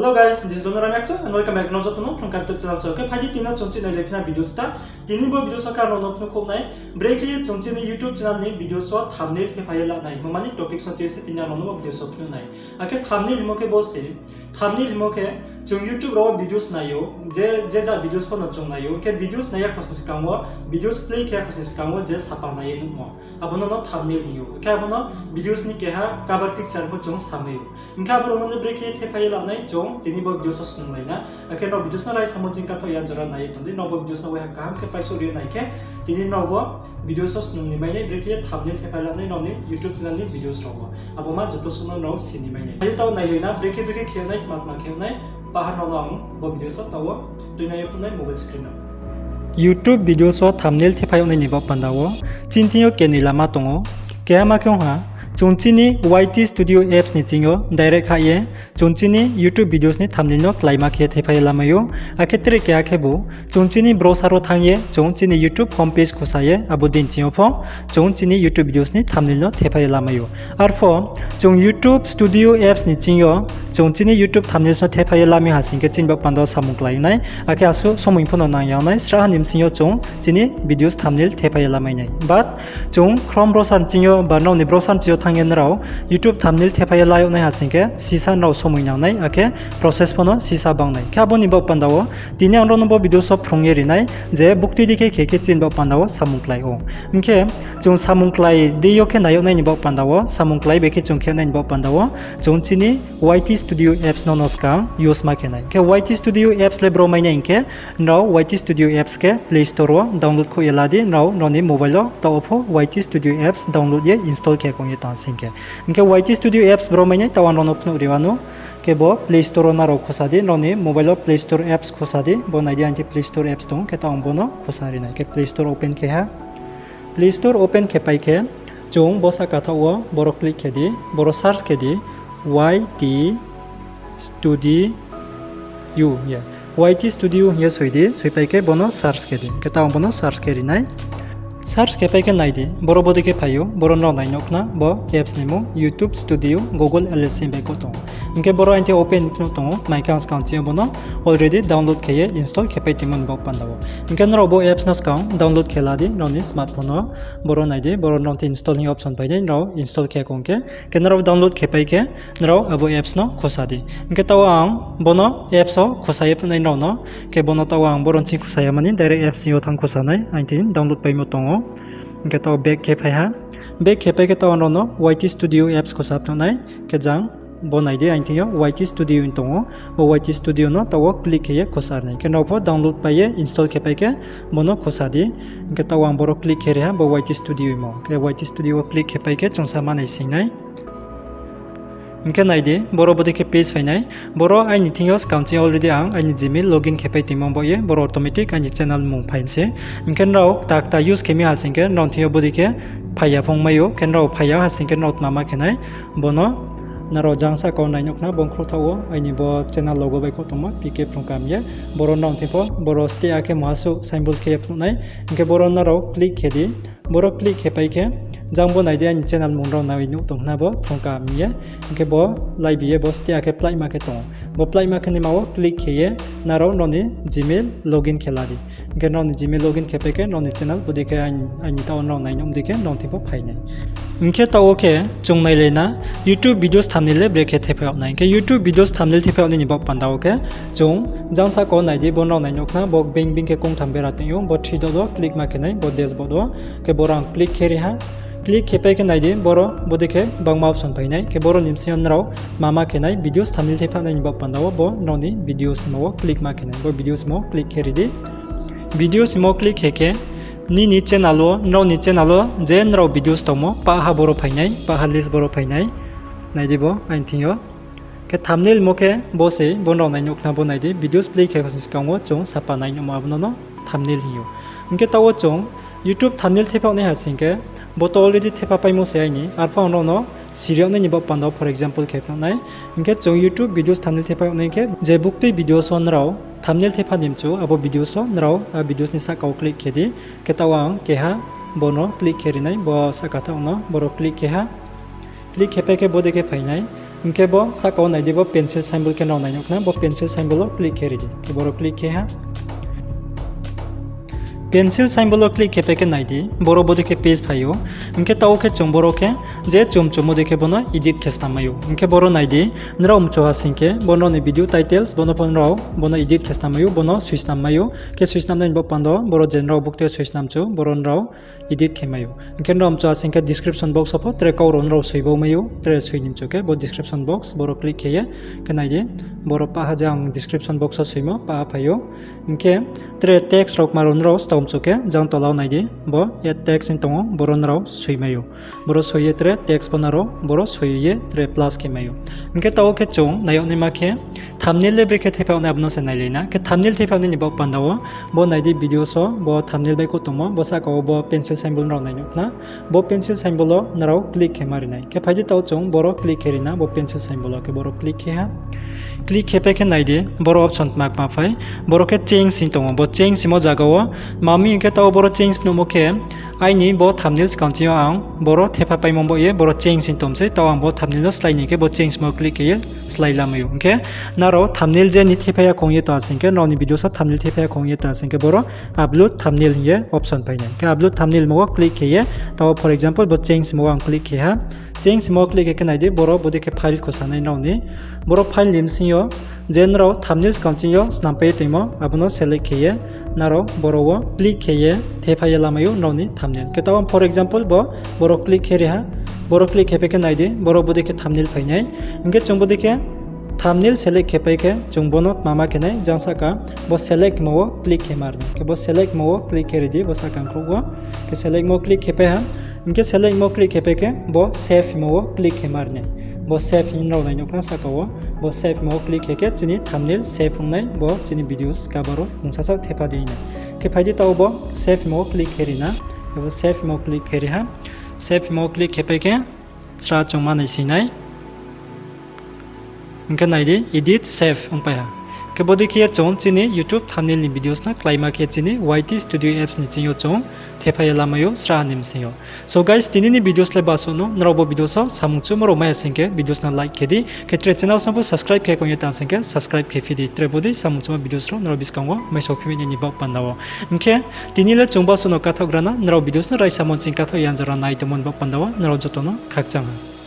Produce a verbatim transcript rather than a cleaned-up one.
Hello guys, this is Donor Ramyakcha and welcome back to joto no Phrungkam YouTube channel. So, khe phai di tini no chung chini lephina videos ta. Tini bo videos wo khe ang nrao no phnuh khouh nai, brekhe ye chung chini YouTube channel ni videos wo thumbnail thepha ye la nai. Bo mani topic song tui se tini ang nrao no bo videos wo phnuh nai. Akhe thumbnail hingmo khe bo se, thumbnail hingmo khe chung YouTube rao wo videos nai ou, je, je ja videos pho no chung nai ou. Khe videos nai ya khosni skang wo, videos play khe ya khosni skang wo je sapa nai ye nuhmo, abo no no thumbnail hing ou. Khe abo no videos ni keha cover picture pho chung samai ou. Hing khe abo rao no le brekhe thepha ye la nai chung tini bo videos wo snunglai na. Akhe nrao videos no raisa mo jing kathaoh ya jora nai ye tong di, nrao bo videos no waiha kaham khe paisouh ri ye nai khe, tini nrao bo videos wo snung ni mai nai, brekhe ye thumbnail thepha ye la nai, nrao ni YouTube channel ni videos rao wo. Abo ma joto suh no nrao si ni mai nai. Phai di taoh nailai na, brekhe brekhe khe nai, tma tma khe nai, paha nrao no ang bo videos wo taoh wo tuinai ye phnuh nai mobile screen wo. YouTube videos wo thumbnail thepha yag nai ni baoh panda wo chini thing yo kenoi lama tong ou. Keha ma khe ong ha, chung chini Y T Studio apps ni ching yo direct hah ye chung chini YouTube videos ni thumbnail no kláima khe thepha ye lamai ou. Akhe tre keha khebu chung chini browser wo thanng ye chung chini YouTube home page khusa ye abo dei ni ching yo pho chung chini YouTube videos ni thumbnail no thepha ye lamai ou. Arpho chung YouTube Studio apps ni ching yo chung chini YouTube thumbnails no thepha ye lami ha sing khe chini baoh panda wo samung klái nai. Akhe asuh somoi pho no nang ya nai, srahha ni bsing yo chung chini videos thumbnail thepha ye lamai nai. But chung Chrome browser ni ching yo ba nrao ni browser ni ching yo thanng ye nrao YouTube thumbnail thepha ye la yag nai ha sing khe sisa nrao somoi nang nai, akhe process pho no sisa banng nai. Khe abo ni baoh panda wo tini ang nrao no bo videos wo phrung ye ri nai je buktui di khe khe khe chini baoh panda wo samung klái ou. Hing khe chung samung klái di yo khe nai yag nai ni baoh panda wo, samung klái bai khe chung khe nai ni baoh panda wo chung chini Y T Studio apps no no skang use ma khe nai. Khe Y T Studio apps le bro mai nai hing khe, nrao Y T Studio apps khe Play Store wo download khouh ye la di, nrao nrao ni mobile wo taoh wo pho Y T Studio apps download ye install khe kong ye tong sing khe. Hing khe Y T Studio apps bro mai nai, taoh ang nrao no phnuh ri wanou. Khe bo Play Store wo nrao khusa di, nrao ni mobile wo Play Store apps khusa di, bo nai di aini Play Store apps tong, khe taoh ang bo no khusa ri nai. Khe Play Store open khe ha. Play Store open khe pai khe, chung bo sahka thaoh wo boro click khe di, boro search khe di, Y T Studio hing ye. Y T Studio hing ye soi di, soi pai khe bo no search khe di. Khe taoh ang bo no search khe ri nai. Search khe pai khe nai di, boro bodei khe phai ou, boro nrao nai nuh khna, bo apps ni mmung YouTube Studio Google L L C bai khouh tong ou. Hing khe boro aini thing open phnuh tong ou, mai khe ang skang chini yo bo no already download khe ye install khe pai tongmo ni baoh panda wo. Hing khe nrao bo apps no skang download khe la di, nrao ni smartphone wo. Boro nai di, boro nrao thing install hing option phai nai, nrao install khe kong khe, khe nrao download khe pai khe, nrao abo apps no khusa di. Hing khe taoh ang bo no apps wo khusa ye phnuh nai nrao no, khe bo no taoh ang boro ni ching khusa ya mani direct apps ni yo thanng khusa nai, aini thing download paimo tong ou. Hing khe taoh back khe phai ha. Back khe pai khe taoh ang nrao no Y T Studio apps khusa phnuh nai, khe jang bo nai di aini thing yo Y T Studio hing tong ou, bo Y T Studio no taoh wo click khe ye khusa ri nai. Khe nrao pho download pai ye install khe pai khe bo no khusa di. Hing khe taoh ang boro click khe ri ha, bo Y T Studio hingmo. Khe Y T Studio wo click khe pai khe chung sa manai sing nai. Hing khe nai di, boro bodei khe page phai nai. Boro aini thing yo skang chini already ang aini Gmail login khe pai tongmo baoh ye, boro automatic aini channel mmung phai mi se. Hing khe nrao kta kta use khe mi ha sing khe nrao ni thing yo bodei khe phai ya phung mai ou, khe nrao phai ya ha sing khe nrao tma ma khe nai. Bo no nrao jang sahka wo nai nuh khna, bo khruh thaoh wo aini bo channel logo bai khouh tongmo P K Phrungkam hing ye. Boro nrao ni thing pho, boro steh akhe muha suh symbol khe ye phnuh nai. Hing khe boro nrao click khe di. Boro click khe pai khe, jang bo nai di aini channel mmung nrao nai nuh tong khna bo Phrungkam hing ye. Hing khe bo laibi ye bo steh akhe plaihma khe tong ou. Bo plaihma khe naima wo click khe ye nrao nrao ni Gmail login khe la di. Hing khe nrao ni Gmail login khe pai khe nrao ni channel bodei khe aini, aini taoh wo nrao nai nuh bodei khe nrao ni thing pho phai nai. Hing khe taoh wo khe chung nailai na YouTube videos thumbnail le brekhe thepha yag nai. Hing khe YouTube videos thumbnail thepha yag nai ni baoh panda wo khe chung jang sahka wo nai di, bo nrao nai nuh khna, bo beng beng khe kongtham bera tong ou, bo three dot wo click ma khe nai, bo dashboard wo. Khe boro ang click khe ri ha. Click khe pai khe nai di, boro bodei khe bangma option phai nai. Khe boro ni bsing yo nrao ma ma khe nai, videos thumbnail thepha nai ni baoh panda wo bo nrao ni videos hingmo wo click ma khe nai, bo videos hingmo wo click khe ri di. Videos hingmo click khe khe, nini channel wo, nrao ni channel wo je nrao videos tongmo, pahha boro phai nai, pahha list boro phai nai. Nai di bo aini thing yo. Khe thumbnail hingmo khe bo se, bo nrao nai nuh khna bo nai di, videos play khe khosni skang wo chung sapa nai nuhmo abo no no thumbnail hing ou. Hing khe taoh wo chung YouTube thumbnail thepha nai ha sing khe, bo to already thepha paimo se aini, arpho ang nrao no siri yag nai ni baoh panda wo for example khe phnuh nai. Hing khe chung YouTube videos thumbnail thepha yag nai khe, je buktui videos wo nrao thumbnail thepha ni mchu, abo videos wo nrao a videos ni sahka wo click khe di. Khe taoh ang keha bo no click khe ri nai, bo sahka thaoh no boro click khe ha. Click khe pai khe bodei khe phai nai. Hing khe bo sahka wo nai di, bo pencil symbol khe nrao nai nuh khna, bo pencil symbol wo click khe ri di. Khe boro click khe ha. Pencil symbol wo click khe pai khe nai di, boro bodei khe page phai ou. Hing khe taoh khe chung boro khe je chum chum bodei khe bo no edit khe snam mai ou. Hing khe boro nai di, nrao mchu ha sing khe bo nrao ni video titles, bo no pho nrao bo no edit khe snam mai ou, bo no soi snam mai ou. Khe soi snam nai ni baoh panda wo boro je nrao buktui soi snam chu, boro nrao edit khe mai ou. Hing khe nrao mchu ha sing khe description box wo pho tre kau rao nrao soi bau mai ou, tre soi ni mchu khe bo description box boro click khe ye, khe nai di, boro pah ha je ang description box wo soimo pah ha phai ou. Hing khe tre text rao kma rao nrao stao mchu khe jang tola wo nai di, bo add text hing tong ou, boro nrao soi mai ou. Boro soi ye tre text bo nrao boro soi ye tre plus khe mai ou. Hing khe taoh khe chung nai yag naima khe thumbnail le brekhe thepha yag nai abo no se nailai na. Khe thumbnail thepha yag nai ni baoh panda wo, bo nai di videos wo bo thumbnail baihkhouh tongmo, bo sahka wo bo pencil symbol nrao nai nuh khna. Bo pencil symbol wo nrao click khe ma ri nai. Khe phai di taoh chung boro click khe ri na, bo pencil symbol wo khe boro click khe ha. Click khe pai khe nai di, boro option tma tma phai, boro khe change hing tong ou, bo change hingmo zaga wo, mami hing khe taoh boro change phnuhmo khe, aini bo thumbnail skang ching yo ang boro thepha paimo baoh ye boro change hing tong sei, taoh ang bo thumbnail no slái ni khe bo change mo click khe ye slái lamai ou. Hing khe nrao thumbnail je ni thepha ya khong ye ta sing khe, nrao ni videos wo thumbnail thepha ya khong ye ta sing khe boro upload thumbnail hing ye option phai nai. Khe upload thumbnail mo wo click khe ye, taoh for example bo change mo wo ang click khe ha. Change mo wo click khe khe nai di, boro bodei khe file khusa nai nrao ni. Boro file ni bsing yo je nrao thumbnail skang ching yo snampai ye tongmo, abo no select khe ye, nrao boro wo click khe ye thepha ye lamai ou nrao ni thumbnail. Khe taoh for example bo, boro click khe ri ha, boro click khe pai khe nai di, boro bodei khe thumbnail phai nai. Hing khe chung bodei khe thumbnail select khe pai khe chung bo no tma ma khe nai, jang sahka bo select mo wo click khe ma ri nai. Khe bo select mo wo click khe ri di, bo sahka khrouh wo. Khe select mo click khe pai ha. Hing khe select mo click khe pai khe bo save mo wo click khe ma ri nai. Bo save hing nrao nai nuh khna sahka wo. Bo save mo wo click khe khe chini thumbnail save ong nai, bo chini videos cover wo mungsa sa thepha di nai. Khe phai di taoh bo save mo wo click khe ri na. Khe bo save mo click khe ri ha. Save mo click khe pai khe sra chung ma naising nai. Hing khe nai di, edit save ongpai ha. Khe bodei khe ye chung chini YouTube thumbnail ni videos no kláima khe chini Y T Studio apps ni ching yo chung thepha ye lamai ou sra ni bsing yo. So guys, tini ni videos le basuh no, nrao bo videos wo samung chumo rao mai ya sing khe videos no like khe di, khe tre channel song pho subscribe khe kong ye tang sing khe subscribe khe phi di, tre bodei samung chumo videos rao nrao buskang wo mai sophi mi ni baoh panda wo. Hing khe tini le chung basuh no kathaoh gra na, nrao videos no raisa mon ching kathaoh yan jora nai tongmo ni baoh panda wo nrao joto no khakchang ha.